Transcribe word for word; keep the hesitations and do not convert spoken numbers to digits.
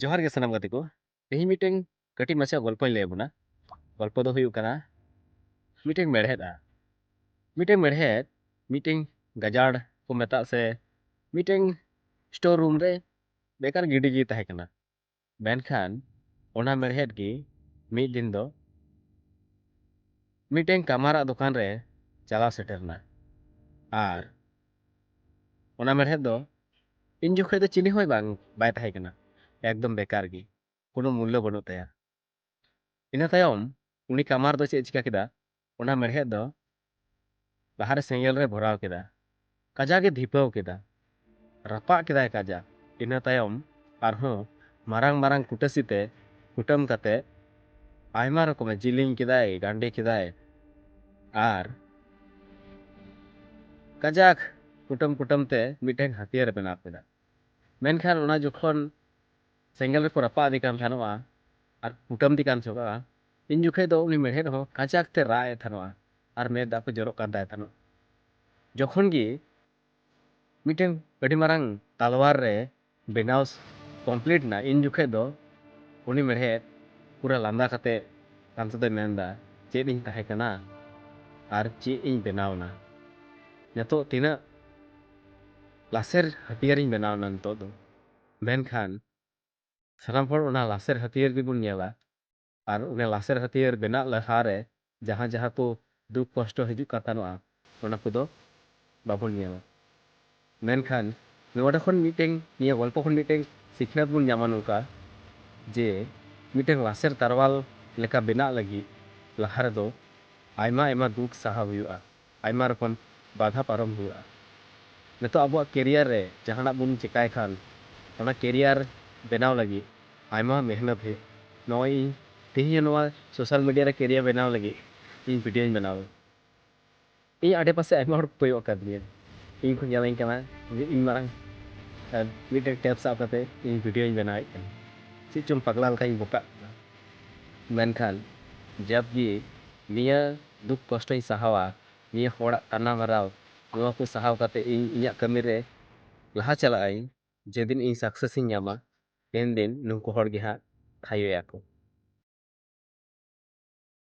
ᱡᱚᱦᱟᱨ ᱜᱮ ᱥᱟᱱᱟᱢ ᱜᱟᱛᱮ ᱠᱚ᱾ ᱛᱮᱦᱮᱧ ᱢᱤᱫᱴᱮᱱ ᱠᱟᱹᱴᱤᱡ ᱢᱟᱪᱷᱟ ᱜᱚᱞᱯᱚᱧ ᱞᱟᱹᱭ ᱟᱵᱚᱱᱟ᱾ ᱜᱚᱞᱯᱚ ᱫᱚ ᱦᱩᱭᱩᱜ ᱠᱟᱱᱟ ᱢᱤᱫᱴᱮᱱ ᱢᱮᱲᱦᱮᱫ ᱟᱜ᱾ ᱢᱤᱫᱴᱮᱱ ᱢᱮᱲᱦᱮᱫ ᱢᱤᱫᱴᱮᱱ ᱜᱟᱡᱟᱲ ᱠᱚ ᱢᱮᱛᱟᱜ ᱥᱮ ᱢᱤᱫᱴᱮᱱ ᱥᱴᱳᱨ ᱨᱩᱢ ᱨᱮ ᱵᱮᱠᱟᱨ ᱜᱤᱰᱤ ᱜᱮ ᱛᱟᱦᱮᱸ ᱠᱟᱱᱟ᱾ ᱢᱮᱱᱠᱷᱟᱱ ᱚᱱᱟ ᱢᱮᱲᱦᱮᱫ ᱜᱮ ᱢᱤᱫ ᱫᱤᱱ ᱫᱚ ᱢᱤᱫᱴᱮᱱ ᱠᱟᱢᱟᱨᱟᱜ ᱫᱚᱠᱟᱱ ᱨᱮ ᱪᱟᱞᱟᱣ ᱥᱮᱴᱮᱨ ᱮᱱᱟ᱾ ᱟᱨ ᱚᱱᱟ ᱢᱮᱲᱦᱮᱫ ᱫᱚ ᱤᱧ ᱡᱚᱠᱷᱚᱡ ᱫᱚ ᱪᱤᱞᱤ ᱦᱚᱸ ᱵᱟᱝ, ᱵᱟᱭ ᱛᱟᱦᱮᱸ ᱠᱟᱱᱟ, ᱮᱠᱫᱚᱢ ᱵᱮᱠᱟᱨ ᱜᱮ, ᱠᱳᱱᱳ ᱢᱩᱞᱞᱚ ᱵᱟᱹᱱᱩᱜ ᱛᱟᱭᱟ᱾ ᱤᱱᱟᱹ ᱛᱟᱭᱚᱢ ᱩᱱᱤ ᱠᱟᱢᱟᱨ ᱫᱚ ᱪᱮᱫ ᱮ ᱪᱤᱠᱟ ᱠᱮᱫᱟ, ᱚᱱᱟ ᱢᱮᱲᱦᱮᱫ ᱫᱚ ᱞᱟᱦᱟᱨᱮ ᱥᱮᱸᱜᱮᱞ ᱨᱮ ᱵᱷᱚᱨᱟᱣ ᱠᱮᱫᱟ, ᱠᱟᱡᱟᱠ ᱮ ᱫᱷᱤᱯᱟᱹᱣ ᱠᱮᱫᱟ, ᱨᱟᱯᱟᱜ ᱠᱮᱫᱟᱭ ᱠᱟᱡᱟᱠ᱾ ᱤᱱᱟᱹ ᱛᱟᱭᱚᱢ ᱟᱨᱦᱚᱸ ᱢᱟᱨᱟᱝ ᱢᱟᱨᱟᱝ ᱠᱩᱴᱟᱹᱥᱤ ᱛᱮ ᱠᱩᱴᱟᱹᱢ ᱠᱟᱛᱮ ᱟᱭᱢᱟ ᱨᱚᱠᱚᱢᱮ ᱡᱤᱞᱤᱧ ᱠᱮᱫᱟᱭ, ᱜᱟᱸᱰᱮ ᱠᱮᱫᱟᱭ ᱟᱨ ᱠᱟᱡᱟᱠ ᱠᱩᱴᱟᱹᱢ ᱠᱩᱴᱟᱹᱢ ᱛᱮ ᱢᱤᱫᱴᱮᱱ ᱦᱟᱹᱛᱤᱭᱟᱹᱨ ᱮ ᱵᱮᱱᱟᱣ ᱠᱮᱫᱟ᱾ ᱢᱮᱱᱠᱷᱟᱱ ᱚᱱᱟ ᱡᱚᱠᱷᱚᱱ ᱥᱮᱸᱜᱮᱞ ᱨᱮᱠᱚ ᱨᱟᱯᱟᱜ ᱤᱫᱤ ᱠᱟᱱ ᱛᱟᱦᱮᱱᱚᱜᱼᱟ ᱟᱨ ᱠᱩᱴᱟᱹᱢ ᱤᱫᱤ ᱠᱟᱱ ᱛᱟᱦᱮᱱᱚᱜᱼᱟ, ᱤᱱ ᱡᱚᱠᱷᱮᱡ ᱫᱚ ᱩᱱᱤ ᱢᱮᱲᱦᱮᱫ ᱦᱚᱸ ᱠᱟᱡᱟᱠ ᱛᱮ ᱨᱟᱜ ᱮᱫ ᱛᱟᱦᱮᱱᱚᱜᱼᱟ ᱟᱨ ᱢᱮᱫ ᱫᱟᱜ ᱠᱚ ᱡᱚᱨᱚᱜ ᱠᱟᱱ ᱛᱟᱭ ᱛᱟᱦᱮᱱᱚᱜᱼᱟ᱾ ᱡᱚᱠᱷᱚᱱ ᱜᱮ ᱢᱤᱫᱴᱮᱱ ᱟᱹᱰᱤ ᱢᱟᱨᱟᱝ ᱛᱟᱞᱣᱟᱨ ᱨᱮ ᱵᱮᱱᱟᱣ ᱠᱚᱢᱯᱞᱤᱴ ᱮᱱᱟ, ᱤᱱ ᱡᱚᱠᱷᱮᱡ ᱫᱚ ᱩᱱᱤ ᱢᱮᱲᱦᱮᱫ ᱯᱩᱨᱟᱹ ᱞᱟᱸᱫᱟ ᱠᱟᱛᱮ ᱛᱟᱭᱚᱢ ᱛᱮᱫᱚᱭ ᱢᱮᱱᱫᱟ, "ᱪᱮᱫ ᱤᱧ ᱛᱟᱦᱮᱸ ᱠᱟᱱᱟ ᱟᱨ ᱪᱮᱫ ᱤᱧ ᱵᱮᱱᱟᱣ ᱮᱱᱟ? ᱱᱤᱛᱚᱜ ᱛᱤᱱᱟᱹᱜ ᱞᱟᱥᱮᱨ ᱦᱟᱹᱛᱤᱭᱟᱹᱨᱤᱧ ᱵᱮᱱᱟᱣ ᱮᱱᱟ ᱱᱤᱛᱚᱜ ᱫᱚ!" ᱢᱮᱱᱠᱷᱟᱱ ᱥᱟᱱᱟᱢ ᱦᱚᱲ ᱚᱱᱟ ᱞᱟᱥᱮᱨ ᱦᱟᱹᱛᱤᱭᱟᱹᱨ ᱜᱮᱵᱚᱱ ᱧᱮᱞᱟ᱾ ᱟᱨ ᱚᱱᱟ ᱞᱟᱥᱮᱨ ᱦᱟᱹᱛᱤᱭᱟᱹᱨ ᱵᱮᱱᱟᱜ ᱞᱟᱦᱟᱨᱮ ᱡᱟᱦᱟᱸ ᱡᱟᱦᱟᱸ ᱠᱚ ᱫᱩᱠ ᱠᱚᱥᱴᱚ ᱦᱤᱡᱩᱜ ᱠᱟᱱ ᱛᱟᱦᱮᱱᱚᱜᱼᱟ, ᱚᱱᱟ ᱠᱚᱫᱚ ᱵᱟᱵᱚᱱ ᱧᱮᱞᱟ᱾ ᱢᱮᱱᱠᱷᱟᱱ ᱱᱚᱰᱮ ᱠᱷᱚᱱ ᱢᱤᱫᱴᱮᱱ, ᱱᱤᱭᱟᱹ ᱜᱚᱞᱯᱚ ᱠᱷᱚᱱ ᱢᱤᱫᱴᱮᱱ ᱥᱤᱠᱷᱱᱟᱹᱛ ᱵᱚᱱ ᱧᱟᱢᱟ ᱱᱚᱝᱠᱟ, ᱡᱮ ᱢᱤᱫᱴᱮᱱ ᱞᱟᱥᱮᱨ ᱛᱟᱨᱣᱟᱞ ᱞᱮᱠᱟ ᱵᱮᱱᱟᱜ ᱞᱟᱹᱜᱤᱫ ᱞᱟᱦᱟ ᱨᱮᱫᱚ ᱟᱭᱢᱟ ᱟᱭᱢᱟ ᱫᱩᱠ ᱥᱟᱦᱟᱣ ᱦᱩᱭᱩᱜᱼᱟ, ᱟᱭᱢᱟ ᱨᱚᱠᱚᱢ ᱵᱟᱫᱷᱟ ᱯᱟᱨᱚᱢ ᱦᱩᱭᱩᱜᱼᱟ᱾ ᱱᱤᱛᱚᱜ ᱟᱵᱚᱣᱟᱜ ᱠᱮᱨᱤᱭᱟᱨ ᱨᱮ ᱡᱟᱦᱟᱱᱟᱜ ᱵᱚᱱ ᱪᱮᱠᱟᱭ ᱠᱷᱟᱱ, ᱚᱱᱟ ᱠᱮᱨᱤᱭᱟᱨ ᱵᱮᱱᱟᱣ ᱞᱟᱹᱜᱤᱫ ᱟᱭᱢᱟ ᱢᱮᱦᱱᱚᱛ ᱦᱩᱭᱩᱜᱼᱟ᱾ ᱱᱚᱜᱼᱚᱭ ᱤᱧ ᱛᱮᱦᱮᱧ ᱱᱚᱣᱟ ᱥᱳᱥᱟᱞ ᱢᱤᱰᱤᱭᱟ ᱨᱮ ᱠᱮᱨᱤᱭᱟᱨ ᱵᱮᱱᱟᱣ ᱞᱟᱹᱜᱤᱫ ᱤᱧ ᱵᱷᱤᱰᱤᱭᱳᱧ ᱵᱮᱱᱟᱣ ᱮᱫᱟ᱾ ᱤᱧ ᱟᱰᱮᱯᱟᱥᱮ ᱟᱭᱢᱟ ᱦᱚᱲ ᱠᱚ ᱠᱚᱭᱚᱜ ᱟᱠᱟᱫᱤᱧᱟ, ᱤᱧ ᱠᱚ ᱧᱮᱞᱤᱧ ᱠᱟᱱᱟ ᱡᱮ ᱤᱧ ᱢᱟᱨᱟᱝ, ᱟᱨ ᱢᱤᱫᱴᱮᱱ ᱴᱮᱯ ᱥᱟᱵ ᱠᱟᱛᱮ ᱤᱧ ᱵᱷᱤᱰᱤᱭᱳᱧ ᱵᱮᱱᱟᱣᱮᱫ ᱠᱟᱱᱟ᱾ ᱪᱮᱫ ᱪᱚᱝ ᱯᱟᱜᱽᱞᱟ ᱞᱮᱠᱟᱧ ᱵᱚᱠᱟᱜ ᱠᱟᱱᱟ᱾ ᱢᱮᱱᱠᱷᱟᱱ ᱡᱟᱵ ᱜᱮ ᱱᱤᱭᱟᱹ ᱫᱩᱠ ᱠᱚᱥᱴᱚᱧ ᱥᱟᱦᱟᱣᱟ, ᱱᱤᱭᱟᱹ ᱦᱚᱲᱟᱜ ᱛᱟᱱᱟ ᱢᱟᱨᱟᱣ, ᱱᱚᱣᱟ ᱠᱚ ᱥᱟᱦᱟᱣ ᱠᱟᱛᱮ ᱤᱧ ᱤᱧᱟᱹᱜ ᱠᱟᱹᱢᱤ ᱨᱮ ᱞᱟᱦᱟ ᱪᱟᱞᱟᱜ ᱟᱹᱧ, ᱡᱮᱫᱤᱱ ᱤᱧ ᱥᱟᱠᱥᱮᱥ ᱤᱧ ᱧᱟᱢᱟ, ᱛᱮᱦᱮᱧ ᱫᱤᱱ ᱱᱩᱠᱩ ᱦᱚᱲ ᱜᱮ ᱦᱟᱸᱜ ᱛᱷᱟᱭᱚᱭᱟᱠᱚ᱾